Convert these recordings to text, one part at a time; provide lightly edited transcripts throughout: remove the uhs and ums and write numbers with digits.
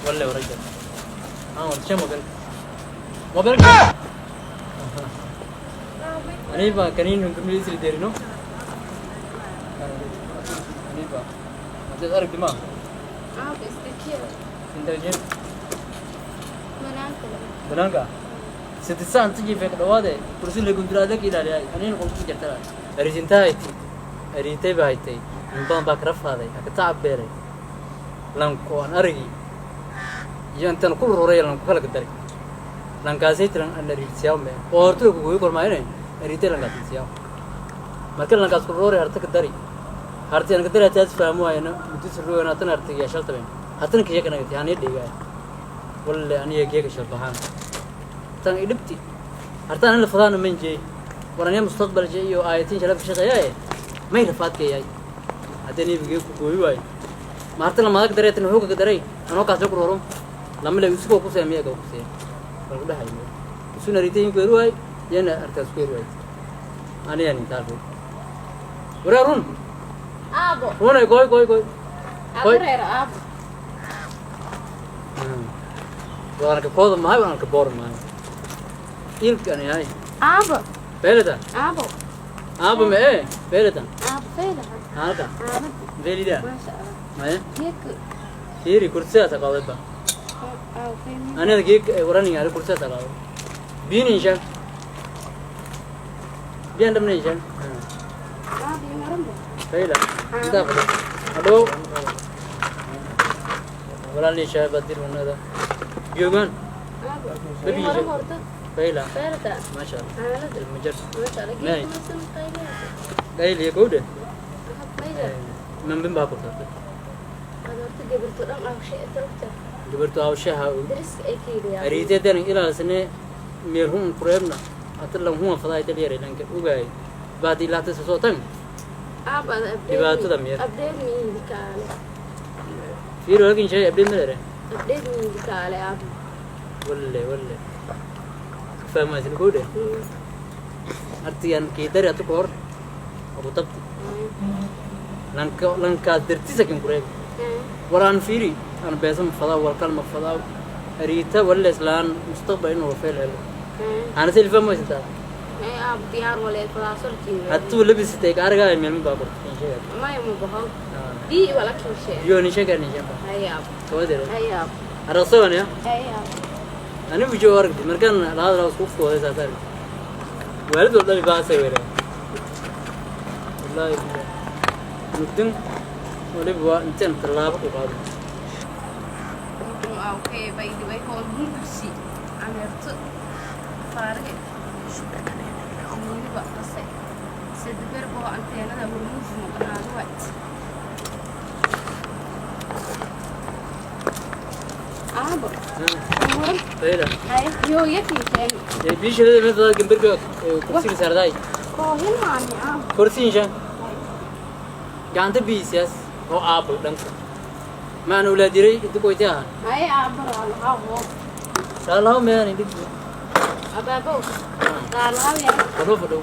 Walle warajal. Ah, war shay mobile. Mobile. Aniba kanin nung kumili derino. Aniba. Hadda aragti ma. Aabo, isdejiya. Intelligent. Banaanka leh. Banaanka. 8 saac inta jiifay ka dhawaade kursi la gundiraada ka ilaaliyay aniin qolku ku jirta arisinta hayti ariintay baa haytay in badan baa kala faaday ka tacab beeray lanko aan aragi iyo intaan ku roray lanku kala daray lankaasay tiran an ariirsiyaa me oo horta ku gooyi kormaayne ariintay lankaasay marka lankaas ku roray harta ka dari harti aan ka dari taas fahmo ayna muddo sirro tan harti ya shalta hatana kiya kana yani dhigaa walle aniga geega shalbahaan tan idhibti hartaan la fadaan man jeey waraniya mustaqbal jeey iyo ayatin shalaf shaqeeyay may rafaadkayay hadani bigee ku gooyi waay ma harta la madag dareetan wuxuu ka daray anoo kaas ku roro lama le isku ku sameeyay ka ku sameeyay bal ku dhahay isu nariteen ku waay yana artaas ku waay aniga ni taar wararun. Aabo. Runay goy goy goy. Aabo reer aabo. Waan ka kooda mahay waan ka boor mahay ilkan yahay. Aabo. Beelada. Aabo. Aabo me eh beelada. Aabo fayla. Halka. Aabo. Beelida. Maasha Allah. Maya. Geek. Fiiri kursiyaas qaaday ba. Aabo fayla. Aniga geek waraniga ari kursiyaas qaaday. Biin insha. Biin damne insha. Aabo marambo. Fayla. Inta fadhi. Hado. Walaalni shaay badir wanada. Yogan. Aabo. Baby Maram horta. Fayla. Faylata. Maasha Allah. Aalada. Ilmajar. Maasha Allah. May. Geek masan qayliya. Dayl iyo gowde. Aabo fayla. Mambin baa ku tartay. Aad horta gabarto dhan aw shay tarugta. Gabartu awshaha Daris ay kaydiyaa. ariiteedan ilaalsane meel hun kureebna atlan huwa faday taliyare lanka ugaay baadi laata soo tan Aabo ada update. Dhibaatada miyaa? Update miindi kaale. fiiro halkin shay abdin mere Update miindi kaale aabo. Walle walle fahmaysan gowde artiyan kiidari atu koor abu tabti lanka lanka dirtisa kin kureeb waraan fiiri aan beesam fadaa warkal ma fadaa ariita walle islaan mustaqbal inuu feel helo ana sil fahmaysan taa. Ay aabo diyaar wale falaasol jiin. Hatuu labisatay argaa meel ma baabuur in sheega. Maya ma baho. Bii wala kin shay. Yo ni sheega ni sheega. Ay aabo. Tawadere. Ay aabo. Arasoo ya. Ay aabo. Ani wuxuu aragtay markaan laada laada isku fooday saar waalid oo dhan baa say weeray wallahi mudin waliba waa intaan tallaabo ku qaado. Okay, by the way, hol hunkursi. Amerto faarge. Weliba qasay. Sadber boo anteenada hormuud maqnaado waay. Aabo. Waran. Fayda. Ay, yo yakin keen. Ee bishada mid dad gambarka kursiga saarday. Koohin maani aabo. Kursi insha gacanta biisiyaas oo aabo dhanka maana ulaadiray inta koytay ahaan. Ay aabo raalaha. Saalaho meehan dhig. Abaabo. Raalaha ya. Fadho fadho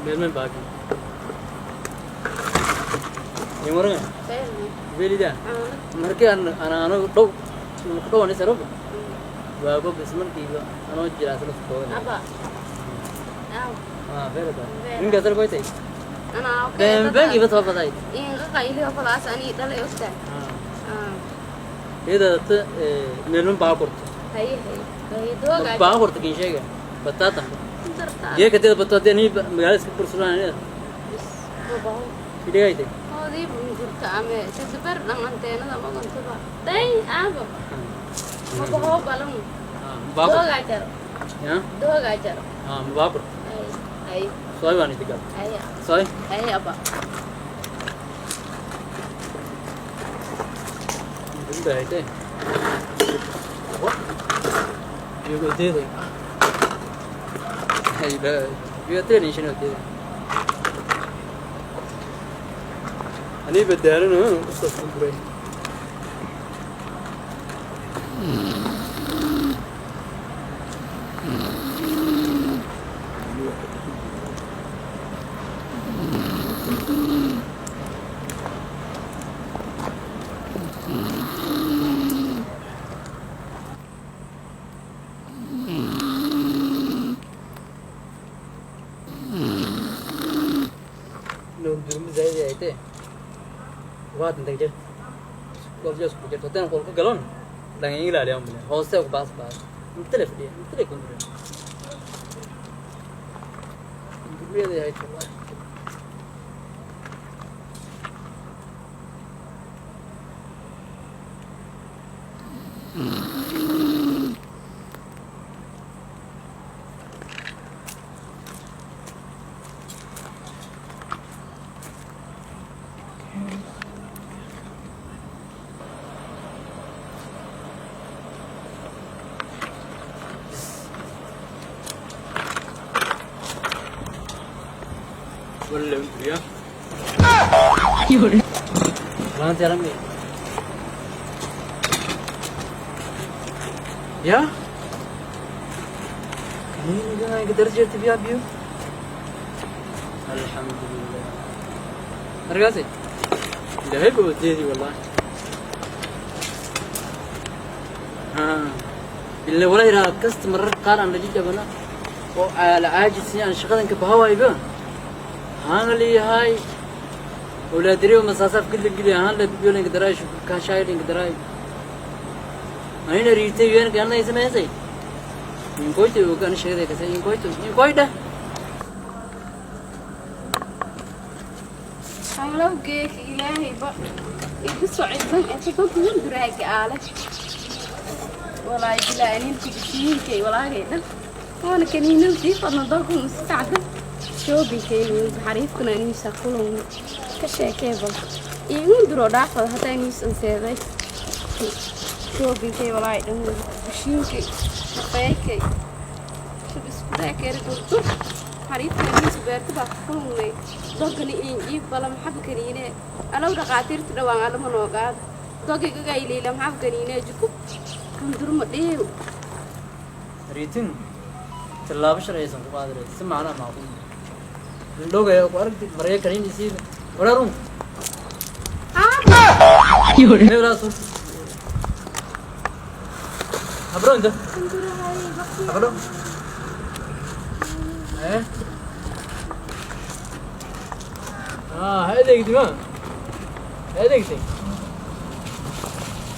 meel meel baaki waran. Fayl. Welida. Aana. Markii aan aan anagu dhow ku dhawanaysa rob waago bismarkiiba anoo jiraa isla soo Aba. Aabo. Ah beerada ninka sar koytay. Ana okay. Been been iba soo baday. In qayliyo falaas ani dhalay ogtahay. Ah. Iyada ta meelun baa korto. Hay hay. Hay dooga. Baa korto kin sheega batata. Darta. Iyo kadib batata ni magaalada iska bursulaan Bis. Babaho. idhigaytay. Hoodii gurta ame sisbar dhan anteenada magontuba. Day aabo. Babaho balan. Baa korto. Dooga jar. Ya. Dooga jar. Ah baa korto. Hay hay. Sooy baan idiga. Hay. Sooy. Hay aba. Inta haytay iyo deeday hay ba iyo teeni shino deeday ani badaalana ustaas ku buray. Waa inta jirta. Qoljaas ku jirto tan qolka galon dhan ilaaliyaa umle hoose ku baas baas inta la fadhiya inta la kundure guriyada ay tahay. ولا يا ما انت رمي يا كنين قدرت جرت بيها بيو. الحمد لله رقاسي ده وديدي والله. ها بالله ولا يرى كست مرة قال أنا جيت أبنا وعلى عاجز يعني شغلك بهواي بقى هان لي هاي ولا دريو مساسف كل قلي هان لا بيقول إنك دراي شو كاشايل إنك دراي أنا ريتي وين كان يسمع زي إن كويت وكان شيء ذا كذا إن كويت إن كويت ده. أنا جيك إلهي بقى يقصوا عزم أنت كنت من دراك آلة والله إلهي أنت كثير كي والله غير وأنا كنين نزيف أنا ضاقهم مستعد شوبينكaynu xariifkuna iniisa kulan ka sheekee bal iigu duro dhaafad hataa iniisan seeday shoobinkay walaahi dhan bushiinkay kafeykay shub isku daakeeri durdur xariifkuna iniisa beerta baa ku kulunay dogani in iib bala maxab kaniine alow dhaqaatiirta dhawaan alama noo qaado dogigaga iliila maxab kaniine jukub kundurma dheew riitin tallaabo sharciyaysan ku qaadi lahayd si macnaha macquul indhowgaya ku aragti maraya kaniinisiida wararun habro inta habro eh ah adeegti ma adeegti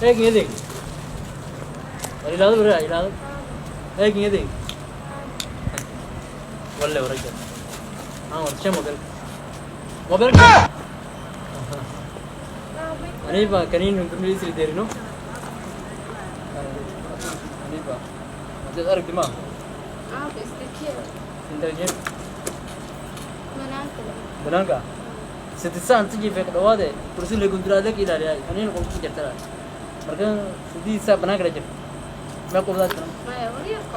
eegin adeeg war ilaado war ilaado eegin adeeg walle warajal اه شو موبايل موبايل أنا با كنين نكمل يصير ديرينو أنا با هذا أرك دماغ اه بس تكير انت جيب بنانك بنانك ست ساعة تجي في قدوة كرسي اللي كنت رايك إلى ريال أنا نقول كنت جرت مركان ست ساعة بنانك رجع ما قبل ذلك ما يوريك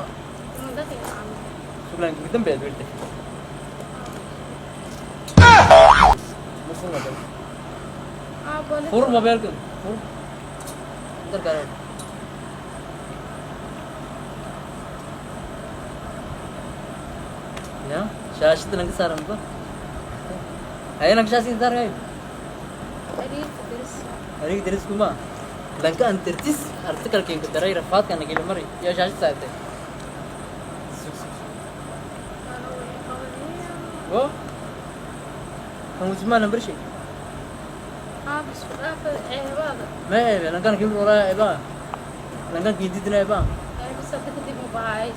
من دقيقة شو لانك قدام بيت بيرتك فور موبايل كم فور अंदर करो या शाश्वत रंग सार हमको है रंग शाश्वत सार है अरे दरिस कुमा लंका अंतर्तिस अर्थ करके इनको दराई रफात करने के लिए मरी या शाश्वत सार थे वो हम उसमें नंबर شيء ما أنا كان كيف وراء إبا أنا كان كيدنا إبا أديت مباعي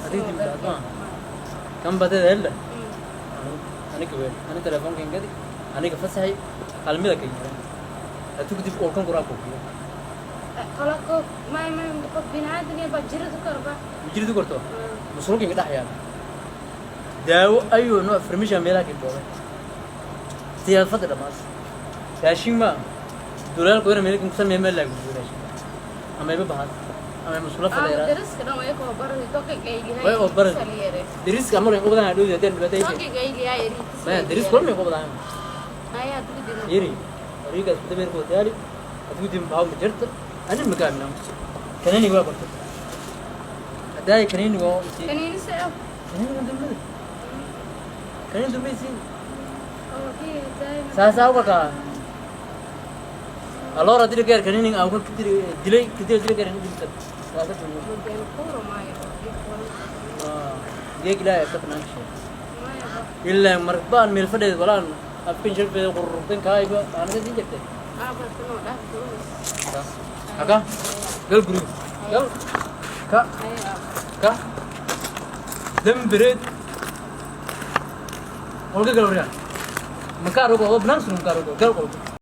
كم بدأ هلا أنا كبير أنا تلفون كين كذي أنا كفصحي على مدى كين أتوقع تبقى أوركان كراكو كراكو ما ما بنادم يبقى جرد كربة جرد كرتو مصروف كين كده أحيانا داو أيوة نوع فرميشة ميلا كين بوه تيا فترة بس راشين ما دولار كويرة ميلا كم سنة ميلا لا راشين أما يبقى بحث أما مسؤولة فديرة درس كده ما يكون برا توكي جاي وي أو برا درس كمر يقول بدنا هدول يدين بدأ توكي جاي جاي ما درس كل ما يقول بدنا هيا تقدر يري طريقة تبير كوتالي أتقدم بحاول مجرد أنا المكان منهم كنني يقول برا أداي كنني يقول كنني سأب كنني دمي كنني دمي سين ساسا وكا allora dire che كنني أو كتير دلي كتير دلي كنني دلي ساسا جيك لا يكتب شيء إلا مربان من الفرد ولا أبين شرب قربتين كايبة أنا كذي جبته. Aaba tanoo dhaaf doonaysa. Haka gal guriga gal ka. Haye aaba. Ka dembireed qolka gal waryaan makaar ogo oo banaan sunu makaar ogo gal qolka.